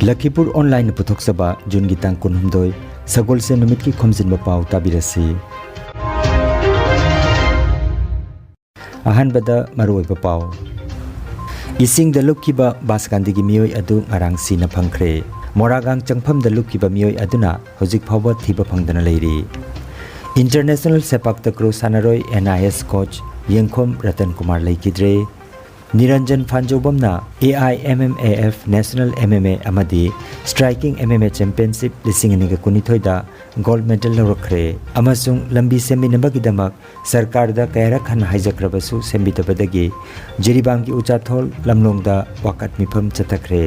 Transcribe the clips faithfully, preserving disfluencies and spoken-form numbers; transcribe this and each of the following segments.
ꯂꯈꯤꯄꯨꯔ ꯑꯣꯟꯂꯥꯏꯟꯅ ꯄꯨꯊꯣꯛꯆꯕ ꯖꯨꯟꯒꯤ ꯇꯥꯡ ꯀꯨꯟꯍꯨꯝꯗꯣꯏ, ꯁꯒꯣꯜꯁꯦꯟ ꯅꯨꯃꯤꯠꯀꯤ ꯈꯣꯝꯖꯤꯟꯕ ꯄꯥꯎ ꯇꯥꯕꯤꯔꯁꯤ꯫ ꯑꯍꯥꯟꯕꯗ ꯃꯔꯨꯑꯣꯏꯕ ꯄꯥꯎ꯫ ꯏꯁꯤꯡꯗ ꯂꯨꯞꯈꯤꯕ ꯕꯥꯁꯀꯥꯟꯗꯤꯒꯤ ꯃꯤꯑꯣꯏ ꯑꯗꯨ ꯉꯔꯥꯡ ꯁꯤꯅ ꯐꯪꯈ꯭ꯔꯦ꯫ ꯃꯣꯔꯥꯒꯥꯡ ꯆꯪꯐꯝꯗ ꯂꯨꯞꯈꯤꯕ ꯃꯤꯑꯣꯏ ꯑꯗꯨꯅ ꯍꯧꯖꯤꯛ ꯐꯥꯎꯕ ꯊꯤꯕ ꯐꯪꯗꯅ ꯂꯩꯔꯤ꯫ ꯏꯟꯇꯔꯅꯦꯁꯅꯦꯜ ꯁꯦꯄꯥꯛ ꯇꯀ꯭ꯔꯨ ꯁꯥꯟꯅꯔꯣꯏ ꯑꯦꯟ ꯑꯥꯏ ꯑꯦꯁ ꯀꯣꯆ ꯌꯦꯡꯈꯣꯝ ꯔꯇꯟ ꯀꯨꯃꯥꯔ ꯂꯩꯈꯤꯗ꯭ꯔꯦ꯫ ꯅꯤꯔꯟꯖꯟ ꯐꯥꯟꯖꯧꯕꯝꯅ A I M M A F national M M A ꯑꯃꯗꯤ striking M M A championship ꯂꯤꯁꯤꯡ ꯑꯅꯤꯒ ꯀꯨꯟꯅꯤꯊꯣꯏꯗ ꯒꯣꯜꯗ ꯃꯦꯗꯜ ꯂꯧꯔꯛꯈ꯭ꯔꯦ ꯑꯃꯁꯨꯡ ꯂꯝꯕꯤ ꯁꯦꯝꯕꯤꯅꯕꯒꯤꯗꯃꯛ ꯁꯔꯀꯥꯔꯗ ꯀꯌꯥꯔꯛ ꯍꯟꯅ ꯍꯥꯏꯖꯈ꯭ꯔꯕꯁꯨ ꯁꯦꯝꯕꯤꯗꯕꯗꯒꯤ ꯖꯤꯔꯤꯕꯥꯝꯒꯤ ꯎꯆꯥꯊꯣꯜ ꯂꯝꯂꯣꯡꯗ ꯋꯥꯀꯠ ꯃꯤꯐꯝ ꯆꯠꯊꯈ꯭ꯔꯦ꯫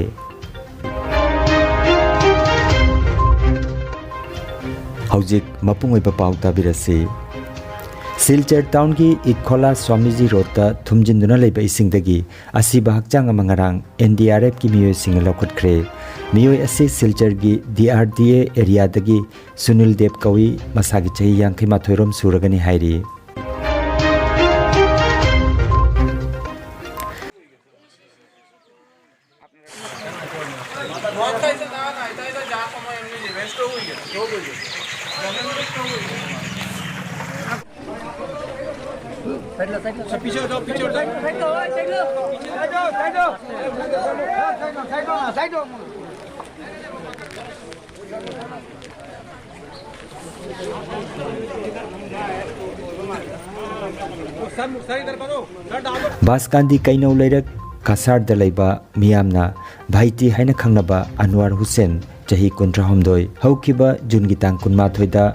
ꯍꯧꯖꯤꯛ ꯃꯄꯨꯡ ꯑꯣꯏꯕ ꯄꯥꯎ ꯇꯥꯕꯤꯔꯁꯤ꯫ ꯁꯤꯜꯆꯔ ꯇꯥꯎꯟꯒꯤ ꯏꯠꯈꯣꯂꯥ ꯁ꯭ꯋꯥꯃꯤꯖꯤ ꯔꯣꯗꯇ ꯊꯨꯝꯖꯤꯟꯗꯨꯅ ꯂꯩꯕ ꯏꯁꯤꯡꯗꯒꯤ ꯑꯁꯤꯕ ꯍꯛꯆꯥꯡ ꯑꯃ ꯉꯔꯥꯡ ꯑꯦꯟ ꯗꯤ ꯑꯥꯔ ꯑꯦꯐꯀꯤ ꯃꯤꯑꯣꯏꯁꯤꯡꯅ ꯂꯧꯈꯠꯈ꯭ꯔꯦ꯫ ꯃꯤꯑꯣꯏ ꯑꯁꯤ ꯁꯤꯜꯆꯔꯒꯤ ꯗꯤ ꯑꯥꯔ ꯗꯤ ꯑꯦ ꯑꯦꯔꯤꯌꯥꯗꯒꯤ ꯁꯨꯅꯤꯜ ꯗꯦꯕ ꯀꯧꯏ, ꯃꯁꯥꯒꯤ ꯆꯍꯤ ꯌꯥꯡꯈꯩ ꯃꯥꯊꯣꯏ ꯔꯣꯝ ꯁꯨꯔꯒꯅꯤ ꯍꯥꯏꯔꯤ꯫ ꯕꯥꯁꯀꯥꯟꯗꯤ ꯀꯩꯅꯧ ꯂꯩꯔꯛ ꯀꯁꯥꯔꯗ ꯂꯩꯕ ꯃꯤꯌꯥꯝꯅ ꯚꯥꯏꯇꯤ ꯍꯥꯏꯅ ꯈꯪꯅꯕ ꯑꯟꯋꯥꯔ ꯍꯨꯁꯦꯟ, ꯆꯍꯤ ꯀꯨꯟꯊ꯭ꯔꯥꯍꯨꯝꯗꯣꯏ, ꯍꯧꯈꯤꯕ ꯖꯨꯟꯒꯤ ꯇꯥꯡ ꯀꯨꯟꯃꯥꯊꯣꯏꯗ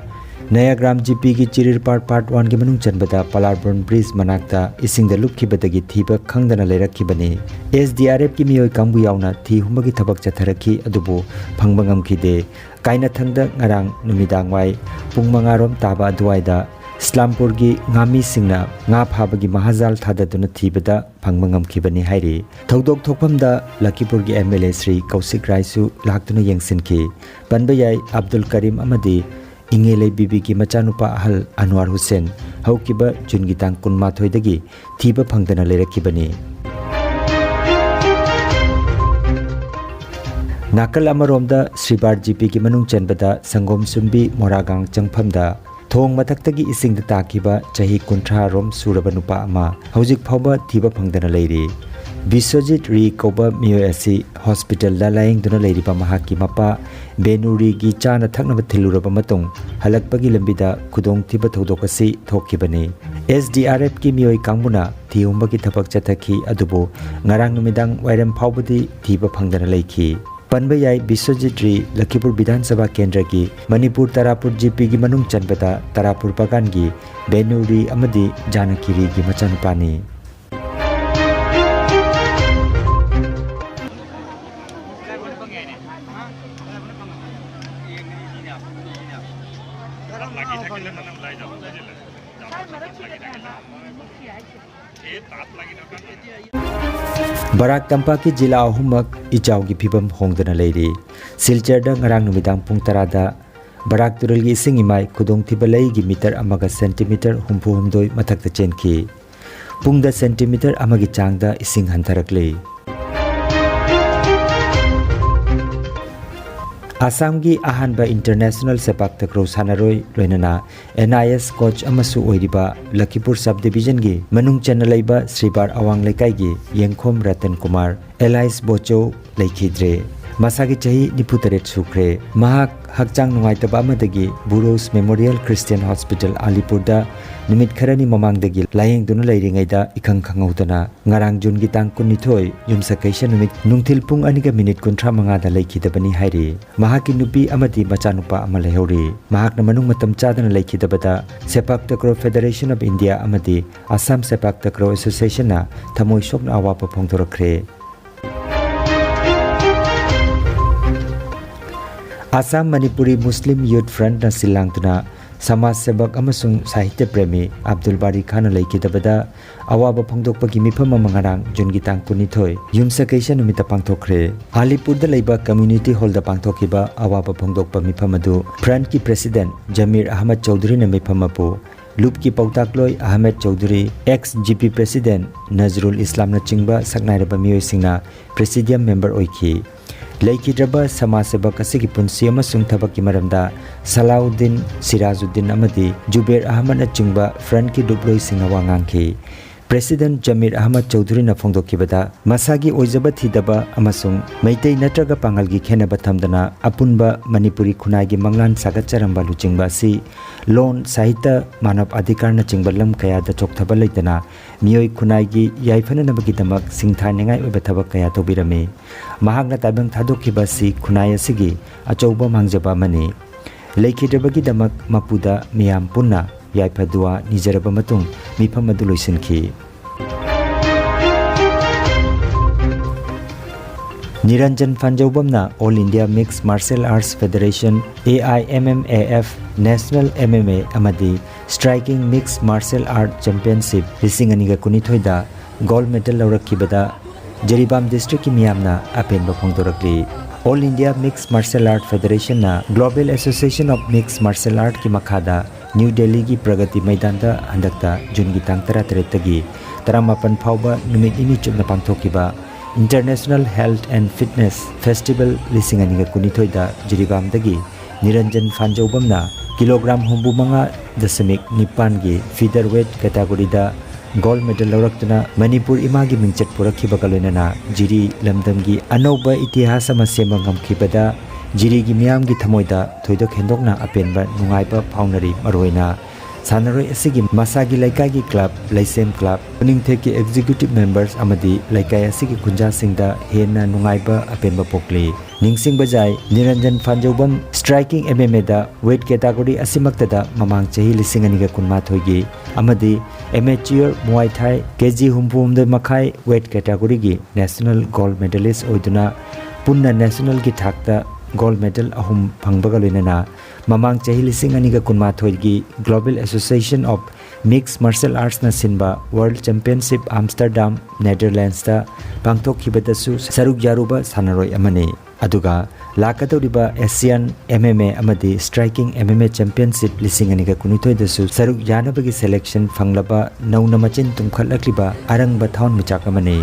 ꯅꯌꯥꯒ꯭ꯔꯥꯝ ꯖꯤ ꯄꯤꯒꯤ ꯆꯤꯔꯤꯔꯄꯥꯔ ꯄꯥꯔꯠ ꯋꯥꯟꯒꯤ ꯃꯅꯨꯡ ꯆꯟꯕꯗ ꯄꯂꯥꯔꯕꯣꯟ ꯕ꯭ꯔꯤꯖ ꯃꯅꯥꯛꯇ ꯏꯁꯤꯡꯗ ꯂꯨꯞꯈꯤꯕꯗꯒꯤ ꯊꯤꯕ ꯈꯪꯗꯅ ꯂꯩꯔꯛꯈꯤꯕꯅꯤ꯫ ꯑꯦꯁ ꯗꯤ ꯑꯥꯔ ꯑꯦꯐꯀꯤ ꯃꯤꯑꯣꯏ ꯀꯥꯡꯕꯨ ꯌꯥꯎꯅ ꯊꯤ ꯍꯨꯝꯕꯒꯤ ꯊꯕꯛ ꯆꯠꯊꯔꯛꯈꯤ, ꯑꯗꯨꯕꯨ ꯐꯪꯕ ꯉꯝꯈꯤꯗꯦ꯫ ꯀꯥꯏꯅꯊꯪꯗ ꯉꯔꯥꯡ ꯅꯨꯃꯤꯗꯥꯡꯋꯥꯏ ꯄꯨꯡ ꯃꯉꯥ ꯔꯣꯝ ꯇꯥꯕ ꯑꯗꯨꯋꯥꯏꯗ ꯏꯁꯂꯥꯝꯄꯨꯔꯒꯤ ꯉꯥꯃꯤꯁꯤꯡꯅ ꯉꯥ ꯐꯥꯕꯒꯤ ꯃꯍꯥꯖꯥꯜ ꯊꯥꯗꯗꯨꯅ ꯊꯤꯕꯗ ꯐꯪꯕ ꯉꯝꯈꯤꯕꯅꯤ ꯍꯥꯏꯔꯤ꯫ ꯊꯧꯗꯣꯛ ꯊꯣꯛꯐꯝꯗ ꯂꯈꯤꯄꯨꯔꯒꯤ ꯑꯦꯝ ꯑꯦꯜ ꯑꯦ ꯁ꯭ꯔꯤ ꯀꯧꯁꯤꯛ ꯔꯥꯏꯁꯨ ꯂꯥꯛꯇꯨꯅ ꯌꯦꯡꯁꯤꯟꯈꯤ꯫ ꯄꯟꯕ ꯌꯥꯏ, ꯑꯕꯗꯨꯜ ꯀꯔꯤꯝ ꯑꯃꯗꯤ ꯏꯉꯦꯂꯩ ꯕꯤꯕꯤꯒꯤ ꯃꯆꯥꯅꯨꯄꯥ ꯑꯍꯜ ꯑꯟꯋꯥꯔ ꯍꯨꯁꯦꯟ ꯍꯧꯈꯤꯕ ꯖꯨꯟꯒꯤ ꯇꯥꯡ ꯀꯨꯟꯃꯥꯊꯣꯏꯗꯒꯤ ꯊꯤꯕ ꯐꯪꯗꯅ ꯂꯩꯔꯛꯈꯤꯕꯅꯤ꯫ ꯅꯥꯀꯜ ꯑꯃꯔꯣꯝꯗ ꯁ꯭ꯔꯤꯕꯥꯔ ꯖꯤꯄꯤꯒꯤ ꯃꯅꯨꯡ ꯆꯟꯕꯗ ꯁꯪꯒꯣꯝ ꯁꯨꯝꯕꯤ ꯃꯣꯔꯥꯒꯥꯡ ꯆꯪꯐꯝꯗ ꯊꯣꯡ ꯃꯊꯛꯇꯒꯤ ꯏꯁꯤꯡꯗ ꯇꯥꯈꯤꯕ ꯆꯍꯤ ꯀꯨꯟꯊ꯭ꯔꯥ ꯔꯣꯝ ꯁꯨꯔꯕ ꯅꯨꯄꯥ ꯑꯃ ꯍꯧꯖꯤꯛ ꯐꯥꯎꯕ ꯊꯤꯕ ꯐꯪꯗꯅ ꯂꯩꯔꯤ꯫ ꯕꯤꯁ꯭ꯋꯖꯤꯠ ꯔꯤ ꯀꯧꯕ ꯃꯤꯑꯣꯏ ꯑꯁꯤ ꯍꯣꯁꯄꯤꯇꯥꯜꯗ ꯂꯥꯌꯦꯡꯗꯨꯅ ꯂꯩꯔꯤꯕ ꯃꯍꯥꯛꯀꯤ ꯃꯄꯥ ꯕꯦꯅꯨ ꯔꯤꯒꯤ ꯆꯥꯅ ꯊꯛꯅꯕ ꯊꯤꯜꯂꯨꯔꯕ ꯃꯇꯨꯡ ꯍꯜꯂꯛꯄꯒꯤ ꯂꯝꯕꯤꯗ ꯈꯨꯗꯣꯡꯊꯤꯕ ꯊꯧꯗꯣꯛ ꯑꯁꯤ ꯊꯣꯛꯈꯤꯕꯅꯤ꯫ ꯑꯦꯁ ꯗꯤ ꯑꯥꯔ ꯑꯦꯐꯀꯤ ꯃꯤꯑꯣꯏ ꯀꯥꯡꯕꯨꯅ ꯊꯤꯍꯨꯝꯕꯒꯤ ꯊꯕꯛ ꯆꯠꯊꯈꯤ, ꯑꯗꯨꯕꯨ ꯉꯔꯥꯡ ꯅꯨꯃꯤꯗꯥꯡ ꯋꯥꯏꯔꯝ ꯐꯥꯎꯕꯗꯤ ꯊꯤꯕ ꯐꯪꯗꯅ ꯂꯩꯈꯤ꯫ ꯄꯟꯕ ꯌꯥꯏ, ꯕꯤꯁ꯭ꯋꯖꯤꯠ ꯔꯤ ꯂꯈꯤꯄꯨꯔ ꯕꯤꯙꯥꯟ ꯁꯚꯥ ꯀꯦꯟꯗ꯭ꯔꯒꯤ ꯃꯅꯤꯄꯨꯔ ꯇꯔꯥꯄꯨꯔ ꯖꯤꯄꯤꯒꯤ ꯃꯅꯨꯡ ꯆꯟꯕꯗ ꯇꯔꯥꯄꯨꯔ ꯕꯥꯒꯥꯟꯒꯤ ꯕꯦꯅꯨ ꯔꯤ ꯑꯃꯗꯤ ꯖꯥꯅꯀꯤ ꯔꯤꯒꯤ ꯃꯆꯥꯅꯨꯄꯥꯅꯤ꯫ ꯕꯔꯥꯛ ꯇꯝꯄꯥꯛꯀꯤ ꯖꯤꯂꯥ ꯑꯍꯨꯝꯃꯛ ꯏꯆꯥꯎꯒꯤ ꯐꯤꯕꯝ ꯍꯣꯡꯗꯅ ꯂꯩꯔꯤ꯫ ꯁꯤꯜꯆꯔꯗ ꯉꯔꯥꯡ ꯅꯨꯃꯤꯗꯥꯡ ꯄꯨꯡ ꯇꯔꯥꯗ ꯕꯔꯥꯛ ꯇꯨꯔꯦꯜꯒꯤ ꯏꯁꯤꯡ ꯏꯃꯥꯏ ꯈꯨꯗꯣꯡꯊꯤꯕ ꯂꯩꯒꯤ ꯃꯤꯇꯔ ꯑꯃꯒ ꯁꯦꯟꯇꯤꯃꯤꯇꯔ ꯍꯨꯝꯐꯨ ꯍꯨꯝꯗꯣꯏ ꯃꯊꯛꯇ ꯆꯦꯟꯈꯤ꯫ ꯄꯨꯡꯗ ꯁꯦꯟꯇꯤꯃꯤꯇꯔ ꯑꯃꯒꯤ ꯆꯥꯡꯗ ꯏꯁꯤꯡ ꯍꯟꯊꯔꯛꯂꯤ꯫ ꯑꯁꯥꯝꯒꯤ ꯑꯍꯥꯟꯕ ꯏꯟꯇꯔꯅꯦꯁꯅꯦꯜ ꯁꯦꯄꯥꯛ ꯇꯀ꯭ꯔꯣ ꯁꯥꯟꯅꯔꯣꯏ ꯂꯣꯏꯅꯅ ꯑꯦꯟ ꯑꯥꯏ ꯑꯦꯁ ꯀꯣꯆ ꯑꯃꯁꯨ ꯑꯣꯏꯔꯤꯕ ꯂꯈꯤꯄꯨꯔ ꯁꯕ ꯗꯤꯕꯤꯖꯟꯒꯤ ꯃꯅꯨꯡ ꯆꯟꯅ ꯂꯩꯕ ꯁ꯭ꯔꯤꯕꯥꯔ ꯑꯋꯥꯡ ꯂꯩꯀꯥꯏꯒꯤ ꯌꯦꯡꯈꯣꯝ ꯔꯇꯟ ꯀꯨꯃꯥꯔ ꯑꯦꯂꯥꯏꯁ ꯕꯣꯆꯣ ꯂꯩꯈꯤꯗ꯭ꯔꯦ꯫ ꯃꯁꯥꯒꯤ ꯆꯍꯤ ꯅꯤꯐꯨ ꯇꯔꯦꯠ ꯁꯨꯈ꯭ꯔꯦ꯫ ꯃꯍꯥꯛ ꯍꯛꯆꯥꯡ ꯅꯨꯡꯉꯥꯏꯇꯕ ꯑꯃꯗꯒꯤ ꯕꯨꯔꯣꯁ ꯃꯦꯃꯣꯔꯤꯌꯦꯜ ꯈ꯭ꯔꯤꯁꯇꯤꯌꯟ ꯍꯣꯁꯄꯤꯇꯥꯜ ꯑꯂꯤꯄꯨꯔꯗ ꯅꯨꯃꯤꯠ ꯈꯔꯅꯤ ꯃꯃꯥꯡꯗꯒꯤ ꯂꯥꯌꯦꯡꯗꯨꯅ ꯂꯩꯔꯤꯉꯩꯗ ꯏꯈꯪ ꯈꯪꯍꯧꯗꯅ ꯉꯔꯥꯡ ꯖꯨꯟꯒꯤ ꯇꯥꯡ ꯀꯨꯟꯅꯤꯊꯣꯏ ꯌꯨꯝꯁꯀꯩꯁ ꯅꯨꯃꯤꯠ ꯅꯨꯡꯊꯤꯜ ꯄꯨꯡ ꯑꯅꯤꯒ ꯃꯤꯅꯤꯠ ꯀꯨꯟꯊ꯭ꯔꯥ ꯃꯉꯥꯗ ꯂꯩꯈꯤꯗꯕꯅꯤ ꯍꯥꯏꯔꯤ꯫ ꯃꯍꯥꯛꯀꯤ ꯅꯨꯄꯤ ꯑꯃꯗꯤ ꯃꯆꯥꯅꯨꯄꯥ ꯑꯃ ꯂꯩꯍꯧꯔꯤ꯫ ꯃꯍꯥꯛꯅ ꯃꯅꯨꯡ ꯃꯇꯝ ꯆꯥꯗꯅ ꯂꯩꯈꯤꯗꯕꯗ ꯁꯦꯄꯥꯛ ꯇꯀ꯭ꯔꯣ ꯐꯦꯗꯔꯦꯁꯟ ꯑꯣꯐ ꯏꯟꯗꯤꯌꯥ ꯑꯃꯗꯤ ꯑꯁꯥꯝ ꯁꯦꯄꯥꯛ ꯇꯀ꯭ꯔꯣ ꯑꯦꯁꯣꯁꯤꯌꯦꯁꯟꯅ ꯊꯃꯣꯏ ꯁꯣꯛꯅ ꯑꯋꯥꯕ ꯐꯣꯡꯗꯣꯔꯛꯈ꯭ꯔꯦ꯫ ꯑꯁꯥꯝ ꯃꯅꯤꯄꯨꯔꯤ ꯃꯨꯁꯂꯤꯝ ꯌꯨꯊ ꯐ꯭ꯔꯟꯠꯅ ꯁꯤꯜ ꯂꯥꯡꯗꯨꯅ ꯁꯃꯥꯖ ꯁꯦꯕꯛ ꯑꯃꯁꯨꯡ ꯁꯥꯍꯤꯇ꯭ꯌ ꯄ꯭ꯔꯦꯃꯤ ꯑꯕꯗꯨꯜ ꯕꯥꯔꯤ ꯈꯥꯟꯅ ꯂꯩꯈꯤꯗꯕꯗ ꯑꯋꯥꯕ ꯐꯣꯡꯗꯣꯛꯄꯒꯤ ꯃꯤꯐꯝ ꯑꯃ ꯉꯔꯥꯡ ꯖꯨꯟꯒꯤ ꯇꯥꯡ ꯀꯨꯟꯅꯤꯊꯣꯏ ꯌꯨꯝꯁꯀꯩꯁ ꯅꯨꯃꯤꯠꯇ ꯄꯥꯡꯊꯣꯛꯈ꯭ꯔꯦ꯫ ꯑꯂꯤꯄꯨꯔꯗ ꯂꯩꯕ ꯀꯝꯃ꯭ꯌꯨꯅꯤꯇꯤ ꯍꯣꯜꯗ ꯄꯥꯡꯊꯣꯛꯈꯤꯕ ꯑꯋꯥꯕ ꯐꯣꯡꯗꯣꯛꯄ ꯃꯤꯐꯝ ꯑꯗꯨ ꯐ꯭ꯔꯟꯠꯀꯤ ꯄ꯭ꯔꯦꯁꯤꯗꯦꯟꯠ ꯖꯃꯤꯔ ꯑꯍꯃꯗ ꯆꯧꯙꯨꯔꯤꯅ ꯃꯤꯐꯝ ꯑꯗꯨ ꯂꯨꯞꯀꯤ ꯄꯥꯎꯇꯥꯛꯂꯣꯏ Ahmed Chowdhury, ex G P president Nazrul ꯏꯁꯂꯥꯝꯅꯆꯤꯡꯕ ꯁꯛꯅꯥꯏꯔꯕ ꯃꯤꯑꯣꯏꯁꯤꯡꯅ ꯄ꯭ꯔꯦꯁꯤꯗꯤꯌꯝ ꯃꯦꯝꯕꯔ ꯑꯣꯏꯈꯤ꯫ ꯂꯩꯈꯤꯗ꯭ꯔꯕ ꯁꯃꯥꯖ ꯁꯦꯕꯛ ꯑꯁꯤꯒꯤ ꯄꯨꯟꯁꯤ ꯑꯃꯁꯨꯡ ꯊꯕꯛꯀꯤ ꯃꯔꯝꯗ ꯁꯂꯥꯎꯗꯤꯟ, ꯁꯤꯔꯥꯖꯨꯗꯤꯟ ꯑꯃꯗꯤ ꯖꯨꯕꯦꯔ ꯑꯍꯃꯗꯅꯆꯤꯡꯕ ꯐ꯭ꯔꯟꯠꯀꯤ ꯂꯨꯞꯂꯣꯏꯁꯤꯡꯅ ꯋꯥ ꯉꯥꯡꯈꯤ꯫ ꯄ꯭ꯔꯦꯁꯤꯗꯦꯟꯠ ꯖꯃꯤꯔ ꯑꯍꯃꯗ ꯆꯧꯙꯨꯔꯤꯅ ꯐꯣꯡꯗꯣꯛꯈꯤꯕꯗ, ꯃꯁꯥꯒꯤ ꯑꯣꯏꯖꯕ ꯊꯤꯗꯕ ꯑꯃꯁꯨꯡ ꯃꯩꯇꯩ ꯅꯠꯇ꯭ꯔꯒ ꯄꯥꯉꯜꯒꯤ ꯈꯦꯟꯅꯕ ꯊꯝꯗꯅ ꯑꯄꯨꯟꯕ ꯃꯅꯤꯄꯨꯔꯤ ꯈꯨꯟꯅꯥꯏꯒꯤ ꯃꯪꯂꯥꯟ ꯁꯥꯒꯠꯆꯔꯝꯕ ꯂꯨꯆꯤꯡꯕ ꯑꯁꯤ ꯂꯣꯟ, ꯁꯥꯍꯤꯇ꯭ꯌ, ꯃꯥꯅꯕ ꯑꯙꯤꯀꯥꯔꯅꯆꯤꯡꯕ ꯂꯝ ꯀꯌꯥꯗ ꯆꯣꯛꯊꯕ ꯂꯩꯇꯅ ꯃꯤꯑꯣꯏ ꯈꯨꯟꯅꯥꯏꯒꯤ ꯌꯥꯏꯐꯅꯅꯕꯒꯤꯗꯃꯛ ꯁꯤꯡꯊꯥꯅꯤꯡꯉꯥꯏ ꯑꯣꯏꯕ ꯊꯕꯛ ꯀꯌꯥ ꯇꯧꯕꯤꯔꯝꯃꯤ꯫ ꯃꯍꯥꯛꯅ ꯇꯥꯏꯕꯪ ꯊꯥꯗꯣꯛꯈꯤꯕ ꯑꯁꯤ ꯈꯨꯟꯅꯥꯏ ꯑꯁꯤꯒꯤ ꯑꯆꯧꯕ ꯃꯥꯡꯖꯕ ꯑꯃꯅꯤ꯫ ꯂꯩꯈꯤꯗ꯭ꯔꯕꯒꯤꯗꯃꯛ ꯃꯄꯨꯗ ꯃꯤꯌꯥꯝ ꯄꯨꯟꯅ ꯌꯥꯏꯐ ꯗꯨꯋꯥ ꯅꯤꯖꯔꯕ ꯃꯇꯨꯡ ꯃꯤꯐꯝ ꯑꯗꯨ ꯂꯣꯏꯁꯤꯟꯈꯤ꯫ ꯅꯤꯔꯟꯖꯟ ꯐꯥꯟꯖꯧꯕꯝꯅ All India Mixed Martial Arts Federation, A I M M A F, National M M A ꯑꯃꯗꯤ Striking Mixed Martial Art Championship ꯂꯤꯁꯤꯡ ꯑꯅꯤꯒ ꯀꯨꯟꯅꯤꯊꯣꯏꯗ ꯒꯣꯜꯗ ꯃꯦꯗꯜ ꯂꯧꯔꯛꯈꯤꯕꯗ ꯖꯤꯔꯤꯕꯥꯝ ꯗꯤꯁꯇ꯭ꯔꯤꯛꯀꯤ ꯃꯤꯌꯥꯝꯅ ꯑꯄꯦꯟꯕ ꯐꯣꯡꯗꯣꯔꯛꯂꯤ꯫ All India Mixed Martial Art Federationꯅ Global Association of Mixed Martial Artꯀꯤ ꯃꯈꯥꯗ new ꯗꯦꯜꯂꯤꯒꯤ ꯄ꯭ꯔꯒꯇꯤ ꯃꯩꯗꯥꯟꯗ ꯍꯟꯗꯛꯇ ꯖꯨꯟꯒꯤ ꯇꯥꯡ ꯇꯔꯥꯇꯔꯦꯠꯇꯒꯤ ꯇꯔꯥꯃꯥꯄꯟ ꯐꯥꯎꯕ ꯅꯨꯃꯤꯠ ꯅꯤꯅꯤ ꯆꯨꯞꯅ ꯄꯥꯡꯊꯣꯛꯈꯤꯕ International Health and Fitness Festival ꯂꯤꯁꯤꯡ ꯑꯅꯤꯒ ꯀꯨꯟꯅꯤꯊꯣꯏꯗ ꯖꯤꯔꯤꯕꯥꯝꯗꯒꯤ ꯅꯤꯔꯟꯖꯟ ꯐꯥꯟꯖꯧꯕꯝꯅ ꯀꯤꯂꯣꯒ꯭ꯔꯥꯝ ꯍꯨꯝꯐꯨ ꯃꯉꯥ ꯗꯁꯃꯤꯛ ꯅꯤꯄꯥꯟꯒꯤ feather weight categoryꯗ ꯒꯣꯜꯗ ꯃꯦꯗꯜ ꯂꯧꯔꯛꯇꯨꯅ ꯃꯅꯤꯄꯨꯔ ꯏꯃꯥꯒꯤ ꯃꯤꯡꯆꯠ ꯄꯨꯔꯛꯈꯤꯕꯒ ꯂꯣꯏꯅꯅ ꯖꯤꯔꯤ ꯂꯝꯗꯝꯒꯤ ꯑꯅꯧꯕ ꯏꯇꯤꯍꯥꯁ ꯑꯃ ꯁꯦꯝꯕ ꯉꯝꯈꯤꯕꯗ ꯖꯤꯔꯤꯒꯤ ꯃꯤꯌꯥꯝꯒꯤ ꯊꯃꯣꯏꯗ ꯊꯣꯏꯗꯣꯛ ꯍꯦꯟꯗꯣꯛꯅ ꯑꯄꯦꯟꯕ ꯅꯨꯡꯉꯥꯏꯕ ꯐꯥꯎꯅꯔꯤ꯫ ꯃꯔꯨꯑꯣꯏꯅ ꯁꯥꯟꯅꯔꯣꯏ ꯑꯁꯤꯒꯤ ꯃꯁꯥꯒꯤ ꯂꯩꯀꯥꯏꯒꯤ ꯀ꯭ꯂꯕ, ꯂꯩꯁꯦꯝ ꯀ꯭ꯂꯕ, ꯄꯨꯛꯅꯤꯡꯊꯦꯛꯀꯤ executive members ꯑꯃꯗꯤ ꯂꯩꯀꯥꯏ ꯑꯁꯤꯒꯤ ꯈꯨꯟꯖꯥꯁꯤꯡꯗ ꯍꯦꯟꯅ ꯅꯨꯡꯉꯥꯏꯕ ꯑꯄꯦꯟꯕ ꯄꯣꯛꯂꯤ꯫ ꯅꯤꯡꯁꯤꯡꯕ ꯌꯥꯏ, ꯅꯤꯔꯟꯖꯟ ꯐꯥꯟꯖꯧꯕꯝ striking M M Aꯗ weight category ꯑꯁꯤꯃꯛꯇꯗ ꯃꯃꯥꯡ ꯆꯍꯤ ꯂꯤꯁꯤꯡ ꯑꯅꯤꯒ ꯀꯨꯟꯃꯥꯊꯣꯏꯒꯤ ꯑꯃꯗꯤ Amateur Muay Thai K G ꯍꯨꯝꯐꯨ ꯍꯨꯝꯗꯣꯏ ꯃꯈꯥꯏ weight categoryꯒꯤ national gold medalist ꯑꯣꯏꯗꯨꯅ ꯄꯨꯟꯅ nationalꯒꯤ ꯊꯥꯛꯇ gold medal ꯑꯍꯨꯝ ꯐꯪꯕꯒ ꯂꯣꯏꯅꯅ ꯃꯃꯥꯡ ꯆꯍꯤ ꯂꯤꯁꯤꯡ ꯑꯅꯤꯒ ꯀꯨꯟꯃꯥꯊꯣꯏꯒꯤ Global Association of Mixed Martial Artsꯅ ꯁꯤꯟꯕ World Championship Amsterdam, Netherlandsꯇ ꯄꯥꯡꯊꯣꯛꯈꯤꯕꯗꯁꯨ ꯁꯔꯨꯛ ꯌꯥꯔꯨꯕ ꯁꯥꯟꯅꯔꯣꯏ ꯑꯃꯅꯤ꯫ ꯑꯗꯨꯒ ꯂꯥꯛꯀꯗꯧꯔꯤꯕ ꯑꯦꯁꯤꯌꯥꯟ ꯑꯦꯝ ꯑꯦꯝ ꯑꯦ ꯑꯃꯗꯤ striking M M A championship ꯂꯤꯁꯤꯡ ꯑꯅꯤꯒ ꯀꯨꯟꯅꯤꯊꯣꯏꯗꯁꯨ ꯁꯔꯨꯛ ꯌꯥꯅꯕꯒꯤ ꯁꯦꯂꯦꯛꯁꯟ ꯐꯪꯂꯕ ꯅꯧꯅ ꯃꯆꯤꯟ ꯇꯨꯝꯈꯠꯂꯛꯂꯤꯕ ꯑꯔꯪꯕ ꯊꯥꯋꯥꯟꯃꯤꯆꯥꯛ ꯑꯃꯅꯤ꯫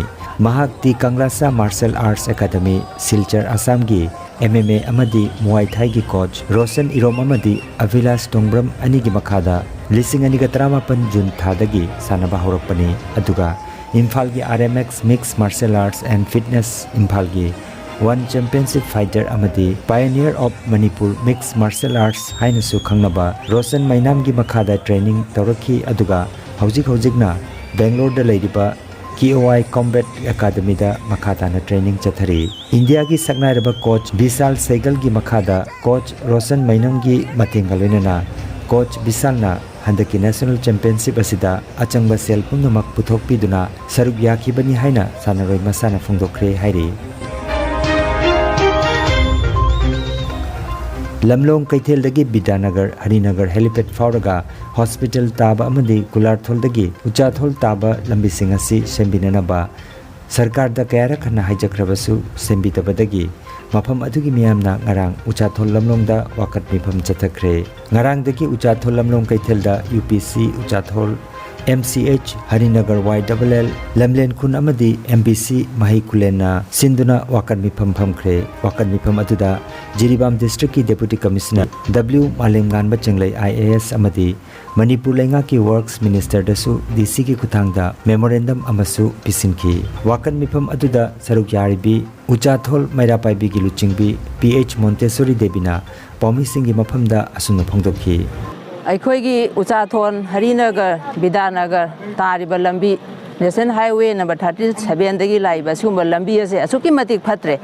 ꯃꯍꯥꯛꯇꯤ ꯀꯪꯂꯥꯁꯥ ꯃꯥꯔꯁꯦꯜ ꯑꯥꯔꯠꯁ ꯑꯦꯀꯥꯗꯃꯤ, ꯁꯤꯜꯆꯔ, ꯑꯁꯥꯝꯒꯤ ꯑꯦꯝ ꯑꯦꯝ ꯑꯦ ꯑꯃꯗꯤ ꯃꯨꯋꯥꯏ ꯊꯥꯏꯒꯤ ꯀꯣꯆ ꯔꯣꯁꯟ ꯏꯔꯣꯝ ꯑꯃꯗꯤ ꯑꯚꯤꯂꯥꯁ ꯇꯣꯡꯕ꯭ꯔꯝ ꯑꯅꯤꯒꯤ ꯃꯈꯥꯗ ꯂꯤꯁꯤꯡ ꯑꯅꯤꯒ ꯇꯔꯥꯃꯥꯄꯟ ꯖꯨꯟ ꯊꯥꯗꯒꯤ ꯁꯥꯟꯅꯕ ꯍꯧꯔꯛꯄꯅꯤ꯫ ꯑꯗꯨꯒ ꯏꯝꯐꯥꯜꯒꯤ R M X mix martial arts and fitness ꯏꯝꯐꯥꯜꯒꯤ ꯋꯥꯟ ꯆꯦꯝꯄꯤꯌꯟꯁꯤꯞ ꯐꯥꯏꯇꯔ ꯑꯃꯗꯤ Pioneer of Manipur Mixed Martial Arts ꯍꯥꯏꯅꯁꯨ ꯈꯪꯅꯕ ꯔꯣꯁꯟ ꯃꯩꯅꯥꯝꯒꯤ ꯃꯈꯥꯗ ꯇ꯭ꯔꯦꯅꯤꯡ ꯇꯧꯔꯛꯈꯤ, ꯑꯗꯨꯒ ꯍꯧꯖꯤꯛ ꯍꯧꯖꯤꯛꯅ ꯕꯦꯡꯒ꯭ꯂꯣꯔꯗ ꯂꯩꯔꯤꯕ ꯀꯦ ꯑꯣ ꯑꯥꯏ ꯀꯣꯝꯕꯦꯠ ꯑꯦꯀꯥꯗꯃꯤꯗ ꯃꯈꯥ ꯇꯥꯅ ꯇ꯭ꯔꯦꯅꯤꯡ ꯆꯠꯊꯔꯤ꯫ ꯏꯟꯗꯤꯌꯥꯒꯤ ꯁꯛꯅꯥꯏꯔꯕ ꯀꯣꯆ ꯕꯤꯁꯥꯜ ꯁꯩꯒꯜꯒꯤ ꯃꯈꯥꯗ ꯀꯣꯆ ꯔꯣꯁꯟ ꯃꯩꯅꯝꯒꯤ ꯃꯇꯦꯡꯒ ꯂꯣꯏꯅꯅ ꯀꯣꯆ ꯕꯤꯁꯥꯜꯅ ꯍꯟꯗꯛꯀꯤ ꯅꯦꯁꯅꯦꯜ ꯆꯦꯝꯄꯤꯌꯟꯁꯤꯞ ꯑꯁꯤꯗ ꯑꯆꯪꯕ ꯁꯦꯜ ꯄꯨꯝꯅꯃꯛ ꯄꯨꯊꯣꯛꯄꯤꯗꯨꯅ ꯁꯔꯨꯛ ꯌꯥꯈꯤꯕꯅꯤ ꯍꯥꯏꯅ ꯁꯥꯟꯅꯔꯣꯏ ꯃꯁꯥꯅ ꯐꯣꯡꯗꯣꯛꯈ꯭ꯔꯦ ꯍꯥꯏꯔꯤ꯫ ꯂꯝꯂꯣꯡ ꯀꯩꯊꯦꯜꯗꯒꯤ ꯕꯤꯗ꯭ꯌꯥꯅꯒꯔ, ꯍꯔꯤꯅꯒꯔ ꯍꯦꯂꯤꯄꯦꯗ ꯐꯥꯎꯔꯒ ꯍꯣꯁꯄꯤꯇꯥꯜ ꯇꯥꯕ ꯑꯃꯗꯤ ꯀꯨꯂꯥꯔꯊꯣꯜꯗꯒꯤ ꯎꯆꯥꯊꯣꯜ ꯇꯥꯕ ꯂꯝꯕꯤꯁꯤꯡ ꯑꯁꯤ ꯁꯦꯝꯕꯤꯅꯅꯕ ꯁꯔꯀꯥꯔꯗ ꯀꯌꯥꯔꯛ ꯍꯟꯅ ꯍꯥꯏꯖꯈ꯭ꯔꯕꯁꯨ ꯁꯦꯝꯕꯤꯗꯕꯗꯒꯤ ꯃꯐꯝ ꯑꯗꯨꯒꯤ ꯃꯤꯌꯥꯝꯅ ꯉꯔꯥꯡ ꯎꯆꯥꯊꯣꯜ ꯂꯝꯂꯣꯡꯗ ꯋꯥꯀꯠ ꯃꯤꯐꯝ ꯆꯠꯊꯈ꯭ꯔꯦ꯫ ꯉꯔꯥꯡꯗꯒꯤ ꯎꯆꯥꯊꯣꯜ ꯂꯝꯂꯣꯡ ꯀꯩꯊꯦꯜꯗ ꯌꯨ ꯄꯤ ꯁꯤ ꯎꯆꯥꯊꯣꯜ, ꯑꯦꯝ ꯁꯤ ꯑꯩꯆ, ꯍꯔꯤꯅꯒꯔ ꯋꯥꯏ ꯗꯕꯜ ꯑꯦꯜ, ꯂꯝꯂꯦꯟ ꯈꯨꯟ ꯑꯃꯗꯤ ꯑꯦꯝ ꯕꯤ ꯁꯤ ꯃꯍꯩ ꯈꯨꯂꯦꯟꯅ ꯁꯤꯟꯗꯨꯅ ꯋꯥꯀꯠ ꯃꯤꯐꯝ ꯐꯝꯈ꯭ꯔꯦ꯫ ꯋꯥꯀꯠ ꯃꯤꯐꯝ ꯑꯗꯨꯗ ꯖꯤꯔꯤꯕꯥꯝ ꯗꯤꯁꯇ꯭ꯔꯤꯛꯀꯤ ꯗꯦꯄꯨꯇꯤ commissioner W ꯃꯥꯂꯦꯝꯉꯥꯟꯕ ꯆꯤꯡꯂꯩ I A S ꯑꯃꯗꯤ ꯃꯅꯤꯄꯨꯔ ꯂꯩꯉꯥꯛꯀꯤ ꯋꯔꯛꯁ ꯃꯤꯅꯤꯁꯇꯔꯗꯁꯨ ꯗꯤ ꯁꯤꯒꯤ ꯈꯨꯠꯊꯥꯡꯗ ꯃꯦꯃꯣꯔꯦꯟꯗꯝ ꯑꯃꯁꯨ ꯄꯤꯁꯤꯟꯈꯤ꯫ ꯋꯥꯀꯠ ꯃꯤꯐꯝ ꯑꯗꯨꯗ ꯁꯔꯨꯛ ꯌꯥꯔꯤꯕꯤ ꯎꯆꯥꯊꯣꯜ ꯃꯩꯔꯥ ꯄꯥꯏꯕꯤꯒꯤ ꯂꯨꯆꯤꯡꯕꯤ ꯄꯤ ꯑꯩꯆ ꯃꯣꯟꯇꯦꯁꯣꯔꯤ ꯗꯦꯕꯤꯅ ꯄꯥꯎꯃꯤꯁꯤꯡꯒꯤ ꯃꯐꯝꯗ ꯑꯁꯨꯝꯅ ꯐꯣꯡꯗꯣꯛꯈꯤ꯫ ꯑꯩꯈꯣꯏꯒꯤ ꯎꯆꯥꯊꯣꯟ, ꯍꯔꯤꯅꯒꯔ, ꯕꯤꯗ꯭ꯌꯥꯅꯒꯔ ꯇꯥꯔꯤꯕ ꯂꯝꯕꯤ, ꯅꯦꯁꯅꯦꯜ ꯍꯥꯏꯋꯦ ꯅꯝꯕꯔ ꯊꯥꯔꯇꯤ ꯁꯚꯦꯟꯗꯒꯤ ꯂꯥꯛꯏꯕ ꯑꯁꯤꯒꯨꯝꯕ ꯂꯝꯕꯤ ꯑꯁꯦ ꯑꯁꯨꯛꯀꯤ ꯃꯇꯤꯛ ꯐꯠꯇ꯭ꯔꯦ꯫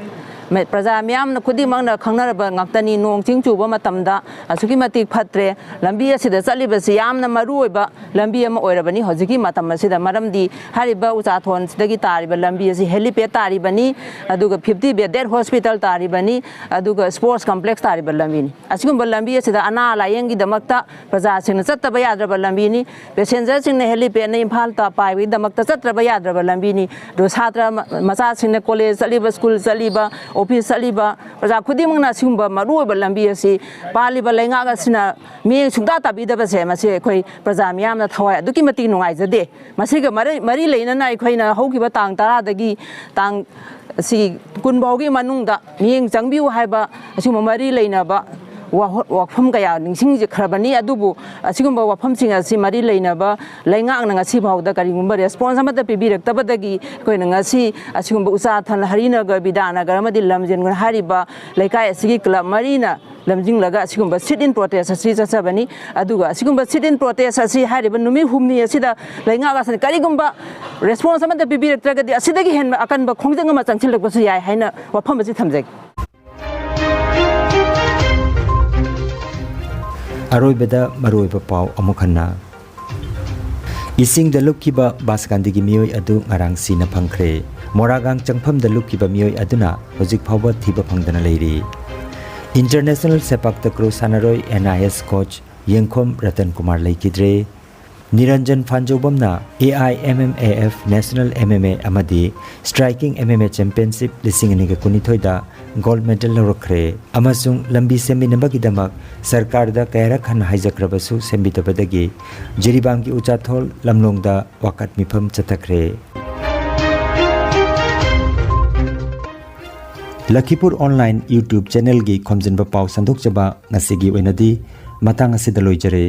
ꯃ-, ꯄ꯭ꯔꯖꯥ ꯃꯤꯌꯥꯝꯅ ꯈꯨꯗꯤꯡꯃꯛꯅ ꯈꯪꯅꯔꯕ ꯉꯥꯛꯇꯅꯤ, ꯅꯣꯡ ꯆꯤꯡ ꯆꯨꯕ ꯃꯇꯝꯗ ꯑꯁꯨꯛꯀꯤ ꯃꯇꯤꯛ ꯐꯠꯇ꯭ꯔꯦ꯫ ꯂꯝꯕꯤ ꯑꯁꯤꯗ ꯆꯠꯂꯤꯕꯁꯤ ꯌꯥꯝꯅ ꯃꯔꯨ ꯑꯣꯏꯕ ꯂꯝꯕꯤ ꯑꯃ ꯑꯣꯏꯔꯕꯅꯤ ꯍꯧꯖꯤꯛꯀꯤ ꯃꯇꯝ ꯑꯁꯤꯗ, ꯃꯔꯝꯗꯤ ꯍꯥꯏꯔꯤꯕ ꯎꯆꯥꯊꯣꯟꯁꯤꯗꯒꯤ ꯇꯥꯔꯤꯕ ꯂꯝꯕꯤ ꯑꯁꯤ ꯍꯦꯂꯤꯄꯦꯗ ꯇꯥꯔꯤꯕꯅꯤ, ꯑꯗꯨꯒ ꯐꯤꯐꯇꯤ ꯕꯦꯗꯦꯗ ꯍꯣꯁꯄꯤꯇꯥꯜ ꯇꯥꯔꯤꯕꯅꯤ, ꯑꯗꯨꯒ ꯁ꯭ꯄꯣꯔꯠꯁ ꯀꯝꯄ꯭ꯂꯦꯛꯁ ꯇꯥꯔꯤꯕ ꯂꯝꯕꯤꯅꯤ꯫ ꯑꯁꯤꯒꯨꯝꯕ ꯂꯝꯕꯤ ꯑꯁꯤꯗ ꯑꯅꯥ ꯂꯥꯌꯦꯡꯒꯤꯗꯃꯛꯇ ꯄ꯭ꯔꯖꯥꯁꯤꯡꯅ ꯆꯠꯇꯕ ꯌꯥꯗ꯭ꯔꯕ ꯂꯝꯕꯤꯅꯤ꯫ ꯄꯦꯁꯦꯟꯖꯔꯁꯤꯡꯅ ꯍꯦꯂꯤꯄꯦꯗꯅ ꯏꯝꯐꯥꯜ ꯇ-, ꯄꯥꯏꯕꯒꯤꯗꯃꯛꯇ ꯆꯠꯇ꯭ꯔꯕ ꯌꯥꯗ꯭ꯔꯕ ꯂꯝꯕꯤꯅꯤ꯫ ꯑꯗꯨ ꯁꯥꯇ꯭ꯔ ꯃ-, ꯃꯆꯥꯁꯤꯡꯅ ꯀꯣꯂꯦꯖ ꯆꯠꯂꯤꯕ, ꯁ꯭ꯀꯨꯜ ꯆꯠꯂꯤꯕ, ꯑꯣꯐꯤꯁ ꯆꯠꯂꯤꯕ ꯄ꯭ꯔꯖꯥ ꯈꯨꯗꯤꯡꯃꯛꯅ ꯑꯁꯤꯒꯨꯝꯕ ꯃꯔꯨꯑꯣꯏꯕ ꯂꯝꯕꯤ ꯑꯁꯤ ꯄꯥꯜꯂꯤꯕ ꯂꯩꯉꯥꯛ ꯑꯁꯤꯅ ꯃꯤꯠꯌꯦꯡ ꯁꯨꯡꯇꯥ ꯇꯥꯕꯤꯗꯕꯁꯦ, ꯃꯁꯤ ꯑꯩꯈꯣꯏ ꯄ꯭ꯔꯖꯥ ꯃꯤꯌꯥꯝꯅ ꯊꯋꯥꯏ ꯑꯗꯨꯛꯀꯤ ꯃꯇꯤꯛ ꯅꯨꯡꯉꯥꯏꯖꯗꯦ꯫ ꯃꯁꯤꯒ ꯃꯔꯤ, ꯃꯔꯤ ꯂꯩꯅꯅ ꯑꯩꯈꯣꯏꯅ ꯍꯧꯈꯤꯕ ꯇꯥꯡ ꯇꯔꯥꯗꯒꯤ ꯇꯥꯡ ꯑꯁꯤ ꯀꯨꯟ ꯐꯥꯎꯒꯤ ꯃꯅꯨꯡꯗ ꯃꯤꯠꯌꯦꯡ ꯆꯪꯕꯤꯌꯨ ꯍꯥꯏꯕ ꯑꯁꯤꯒꯨꯝꯕ ꯃꯔꯤ ꯂꯩꯅꯕ ꯋꯥꯍꯣ-, ꯋꯥꯐꯝ ꯀꯌꯥ ꯅꯤꯡꯁꯤꯡꯈ꯭ꯔꯕꯅꯤ꯫ ꯑꯗꯨꯕꯨ ꯑꯁꯤꯒꯨꯝꯕ ꯋꯥꯐꯝꯁꯤꯡ ꯑꯁꯤ ꯃꯔꯤ ꯂꯩꯅꯕ ꯂꯩꯉꯥꯛꯅ ꯉꯁꯤ ꯐꯥꯎꯗ ꯀꯔꯤꯒꯨꯝꯕ ꯔꯦꯁꯄꯣꯟꯁ ꯑꯃꯠꯇ ꯄꯤꯕꯤꯔꯛꯇꯕꯗꯒꯤ ꯑꯩꯈꯣꯏꯅ ꯉꯁꯤ ꯑꯁꯤꯒꯨꯝꯕ ꯎꯆꯥꯊꯜ, ꯍꯔꯤꯅꯒꯔ, ꯕꯤꯗ꯭ꯌꯥꯅꯒꯔ ꯑꯃꯗꯤ ꯂꯝꯖꯦꯟꯒꯨꯟ ꯍꯥꯏꯔꯤꯕ ꯂꯩꯀꯥꯏ ꯑꯁꯤꯒꯤ ꯀ꯭ꯂꯕ ꯃꯔꯤꯅ ꯂꯝꯖꯤꯡꯂꯒ ꯑꯁꯤꯒꯨꯝꯕ ꯁꯤꯠ ꯏꯟ ꯄ꯭ꯔꯣꯇꯦꯁ ꯑꯁꯤ ꯆꯠꯆꯕꯅꯤ꯫ ꯑꯗꯨꯒ ꯑꯁꯤꯒꯨꯝꯕ ꯁꯤꯠ ꯏꯟ ꯄ꯭ꯔꯣꯇꯦꯁ ꯑꯁꯤ ꯍꯥꯏꯔꯤꯕ ꯅꯨꯃꯤꯠ ꯍꯨꯝꯅꯤ ꯑꯁꯤꯗ ꯂꯩꯉꯥꯛ ꯑꯁꯤꯅ ꯀꯔꯤꯒꯨꯝꯕ ꯔꯦꯁꯄꯣꯟꯁ ꯑꯃꯠꯇ ꯄꯤꯕꯤꯔꯛꯇ꯭ꯔꯒꯗꯤ ꯑꯁꯤꯗꯒꯤ ꯍꯦꯟꯕ ꯑꯀꯟꯕ ꯈꯣꯡꯖꯪ ꯑꯃ ꯆꯪꯁꯤꯜꯂꯛꯄꯁꯨ ꯌꯥꯏ ꯍꯥꯏꯅ ꯋꯥꯐꯝ ꯑꯁꯤ ꯊꯝꯖꯒꯦ꯫ ꯑꯔꯣꯏꯕꯗ ꯃꯔꯨꯑꯣꯏꯕ ꯄꯥꯎ ꯑꯃꯨꯛ ꯍꯟꯅ꯫ ꯏꯁꯤꯡꯗ ꯂꯨꯞꯈꯤꯕ ꯕꯥꯁꯀꯥꯟꯗꯤꯒꯤ ꯃꯤꯑꯣꯏ ꯑꯗꯨ ꯉꯔꯥꯡ ꯁꯤꯅ ꯐꯪꯈ꯭ꯔꯦ꯫ ꯃꯣꯔꯥꯒꯥꯡ ꯆꯪꯐꯝꯗ ꯂꯨꯞꯈꯤꯕ ꯃꯤꯑꯣꯏ ꯑꯗꯨꯅ ꯍꯧꯖꯤꯛ ꯐꯥꯎꯕ ꯊꯤꯕ ꯐꯪꯗꯅ ꯂꯩꯔꯤ꯫ ꯏꯟꯇꯔꯅꯦꯁꯅꯦꯜ ꯁꯦꯄꯥꯛ ꯇꯀ꯭ꯔꯨ ꯁꯥꯟꯅꯔꯣꯏ ꯑꯦꯟ ꯑꯥꯏ ꯑꯦꯁ ꯀꯣꯆ ꯌꯦꯡꯈꯣꯝ ꯔꯇꯟ ꯀꯨꯃꯥꯔ ꯂꯩꯈꯤꯗ꯭ꯔꯦ꯫ ꯅꯤꯔꯟꯖꯟ ꯐꯥꯟꯖꯧꯕꯝꯅ A I M M A F national M M A ꯑꯃꯗꯤ striking M M A championship ꯂꯤꯁꯤꯡ ꯑꯅꯤꯒ ꯀꯨꯟꯅꯤꯊꯣꯏꯗ ꯒꯣꯜꯗ ꯃꯦꯗꯜ ꯂꯧꯔꯛꯈ꯭ꯔꯦ ꯑꯃꯁꯨꯡ ꯂꯝꯕꯤ ꯁꯦꯝꯕꯤꯅꯕꯒꯤꯗꯃꯛ ꯁꯔꯀꯥꯔꯗ ꯀꯌꯥꯔꯛ ꯍꯟꯅ ꯍꯥꯏꯖꯈ꯭ꯔꯕꯁꯨ ꯁꯦꯝꯕꯤꯗꯕꯗꯒꯤ ꯖꯤꯔꯤꯕꯥꯝꯒꯤ ꯎꯆꯥꯊꯣꯜ ꯂꯝꯂꯣꯡꯗ ꯋꯥꯀꯠ ꯃꯤꯐꯝ ꯆꯠꯊꯈ꯭ꯔꯦ꯫ ꯂꯈꯤꯄꯨꯔ ꯑꯣꯟꯂꯥꯏꯟ YouTube ꯆꯦꯅꯦꯜꯒꯤ ꯈꯣꯝꯖꯤꯟꯕ ꯄꯥꯎ ꯁꯟꯗꯣꯛꯆꯕ ꯉꯁꯤꯒꯤ ꯑꯣꯏꯅꯗꯤ ꯃꯇꯥꯡ ꯑꯁꯤꯗ ꯂꯣꯏꯖꯔꯦ꯫